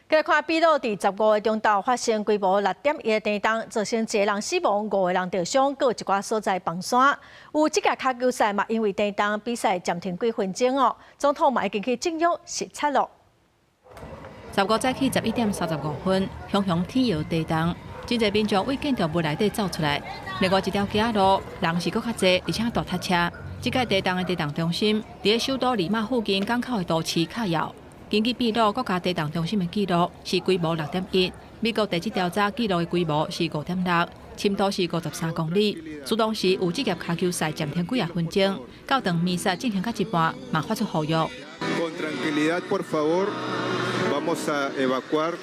來看秘魯佇15個中晝發生規模6.1的地動，造成一個人死亡，五個人著傷，閣有一寡所在崩山。有職業跤球賽嘛，因為地動比賽暫停幾分鐘哦。總統嘛已經去政約視察咯。15早起11點35分，熊熊天搖地動，真濟民眾對建築物內底走出來。另外一條街仔路人是閣較濟，而且大塞車。這擺地動的地動中心佇咧首都利馬附近港口的都市卡耀。根據秘魯國家地動中心的記錄，是規模6.1。美國地質調查記錄的規模是5.6，深度是53公里。自當時有職業跤球賽暫停幾仔分鐘，教堂彌撒進行到一半，嘛發出呼籲。 Con tranquilidad, por favor, vamos a evacuar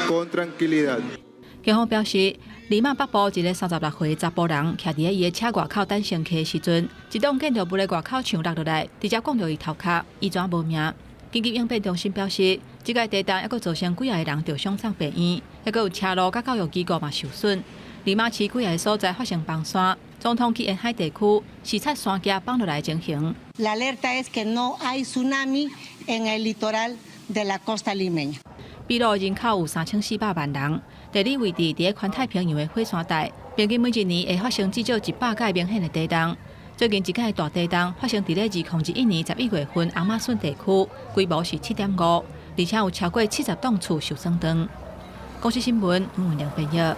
con tranquilidad. 警方表示，利馬北部一个36歲查埔人，徛佇咧伊的車外口等乘客的時陣，一棟建築物的外口牆落落來，直接摃著伊頭殼，伊怎無命。緊急應變中心表示，這個地動猶閣造成幾仔個人著傷送病院，猶閣有車路佮教育機構嘛受損。利馬市幾個所在發生崩山，總統去沿海地區視察山崎崩落來的情形。 La alerta es que no hay tsunami en el litoral de la costa limeña。秘魯人口有3400萬人，地理位置佇咧環太平洋的火山帶，平均每一年會發生至少100擺明顯的地動。最近一擺大地動發生佇咧2021年11月份亞馬遜地區，規模是7.5，而且有超過70棟厝受損斷。公視新聞吳文良編譯。